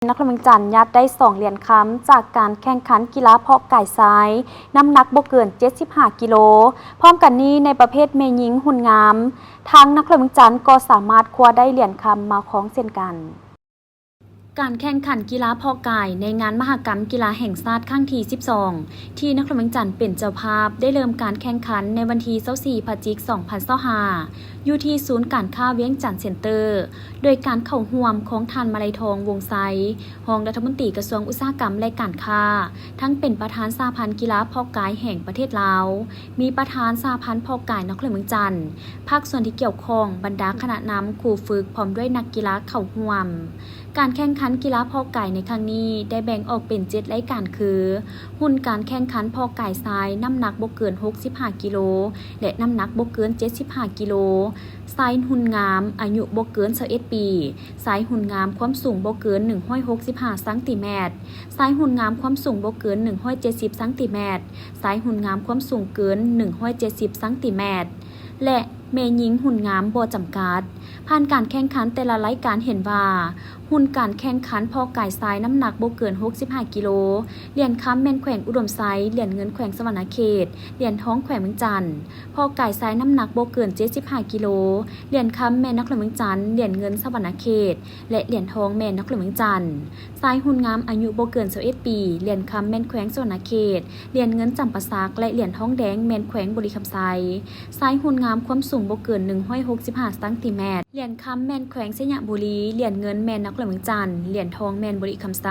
ນະຄອນຫຼວງວຽງຈັນຍາດໄດ້ສອງຫຼຽນຄຳ ຈາກການແຂ່ງຂັນກິລາເພາະກາຍຊາຍ ນ້ຳໜັກບໍ່ເກີນເຈັດສິບຫ້າກິໂລ. ພ້ອມກັນນີ້ ໃນປະເພດແມ່ຍິງຮຸ່ນງາມ ທາງນະຄອນຫຼວງວຽງຈັນກໍສາມາດຄວ້າໄດ້ຫຼຽນຄຳມາຄອງເຊັ່ນກັນ. ການແຂ່ງຂັນກິລາເພາະກາຍໃນງານມະຫະກຳກິລາແຫ່ງຊາດຄັ້ງທີສິບສອງ ທີ່ນະຄອນຫຼວງວຽງຈັນເປັນເຈົ້າພາບ ໄດ້ເລີ່ມການແຂ່ງຂັນໃນວັນທີຊາວສີ່ ພະຈິກ ສອງພັນຊາວຫ້າ ຢູ່ທີ່ສູນການຄ້າວຽງຈັນເຊັນເຕີ ໂດຍການເຂົ້າຮ່ວມຂອງທ່ານມາໄລທອງ ວົງໄຊ ຮອງລັດຖະມົນຕີກະຊວງອຸດສາຫະກຳ ແລະ ການຄ້າ, ທັງເປັນປະທານສະຫະພັນກິລາເພາະກາຍແຫ່ງປະເທດລາວ, ມີປະທານສະຫະພັນເພາະກາຍນະຄອນຫຼວງວຽງຈັນ, ພາກສ່ວນທີ່ກ່ຽວຂ້ອງ, ບັນດາຄະນະນຳ, ຄູຝຶກ ພ້ອມດ້ວຍນັກກິລາເຂົ້າຮ່ວມ. ການແຂ່ງຂັນກິລາເພາະກາຍໃນຄັ້ງນີ້ໄດ້ແບ່ງອອກເປັນເຈັດລາຍການຄື ຮຸ່ນການແຂ່ງຂັນເພາະກາຍຊາຍ ນ້ຳໜັກບໍ່ເກີນຫົກສິບຫ້າກິໂລ ແລະ ນ້ຳໜັກບໍ່ເກີນເຈັດສິບຫ້າກິໂລ, ຊາຍຮຸ່ນງາມ ອາຍຸບໍ່ເກີນຊາວເອັດປີ, ຊາຍຮຸ່ນງາມຄວາມສູງບໍ່ເກີນໜຶ່ງຮ້ອຍຫົກສິບຫ້າຊັງຕີແມັດ, ຊາຍຮຸ່ນງາມຄວາມສູງບໍ່ເກີນໜຶ່ງຮ້ອຍເຈັດສິບຊັງຕີແມັດ, ຊາຍຮຸ່ນງາມຄວາມສູງເກີນໜຶ່ງຮ້ອຍເຈັດສິບຊັງຕີແມັດ ແລະ ແມ່ຍິງຮຸ່ນງາມບໍ່ຈຳກັດ. ຜ່ານການແຂ່ງຂັນແຕ່ລະລາຍການເຫັນວ່າ ຮຸ່ນການແຂ່ງຂັນເພາະກາຍຊາຍນ້ຳໜັກບໍ່ເກີນຫົກສິບຫ້າກິໂລ, ຫຼຽນຄຳແມ່ນແຂວງອຸດົມໄຊ, ຫຼຽນເງິນແຂວງສະຫວັນນະເຂດ, ຫຼຽນທອງແຂວງວຽງຈັນ, ເພາະກາຍຊາຍນ້ຳໜັກບໍ່ເກີນເຈັດສິບຫ້າກິໂລ, ຫຼຽນຄຳແມ່ນນະຄອນຫຼວງວຽງຈັນ, ຫຼຽນເງິນສະຫວັນນະເຂດ ແລະ ຫຼຽນທອງແມ່ນນະຄອນຫຼວງວຽງຈັນ. ຊາຍຮຸ່ນງາມອາຍຸບໍ່ເກີນຊາວເອັດປີ, ຫຼຽນຄຳແມ່ນແຂວງສະຫວັນນະເຂດ, ຫຼຽນເງິນຈຳປາສັກ ແລະ ຫຼຽນທອງແດງແມ່ນແຂວງບໍລິຄຳໄຊ. ຊາຍຮຸ່ນງາມຄວາມສູງບໍ່ເກີນໜຶ່ງຮ້ອຍຫົກສິບຫ້າຊັງຕີແມັດ, ຫຼຽນຄຳແມ່ນແຂວງໄຊຍະບູລີ, ຫຼຽນເງິນແມ່ນນະຄອນຫຼວງວຽງຈັນ, ຫຼຽນທອງແມ່ນບໍລິຄຳໄຊ.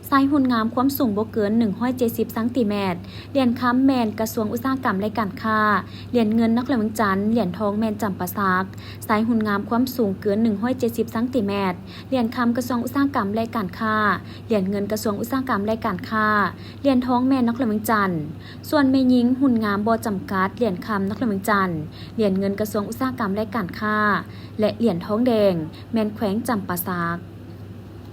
ຊາຍຮຸ່ນງາມຄວາມສູງບໍ່ເກີນໜຶ່ງຮ້ອຍເຈັດສິບຊັງຕີແມັດ, ຫຼຽນຄຳແມ່ນກະຊວງອຸດສາຫະກຳ ແລະ ການຄ້າ, ຫຼຽນເງິນນະຄອນຫຼວງວຽງຈັນ, ຫຼຽນທອງແມ່ນຈຳປາສັກ. ຊາຍຮຸ່ນງາມຄວາມສູງເກີນໜຶ່ງຮ້ອຍເຈັດສິບຊັງຕີແມັດ, ຫຼຽນຄຳກະຊວງອຸດສາຫະກຳ ແລະ ການຄ້າ, ຫຼຽນເງິນກະຊວງອຸດສາຫະກຳ ແລະ ການຄ້າ, ຫຼຽນທອງແມ່ນນະຄອນຫຼວງວຽງຈັນ. ສ່ວນແມ່ຍິງຮຸ່ນງາມບໍ່ຈຳກັດ, ຫຼຽນຄຳນະຄອນຫຼວງວຽງຈັນ, ຫຼຽນເງິນກະຊວງອຸດສາຫະກຳ ແລະ ການຄ້າ ແລະ ຫຼຽນທອງແດງແມ່ນແຂວງຈຳປາສັກ.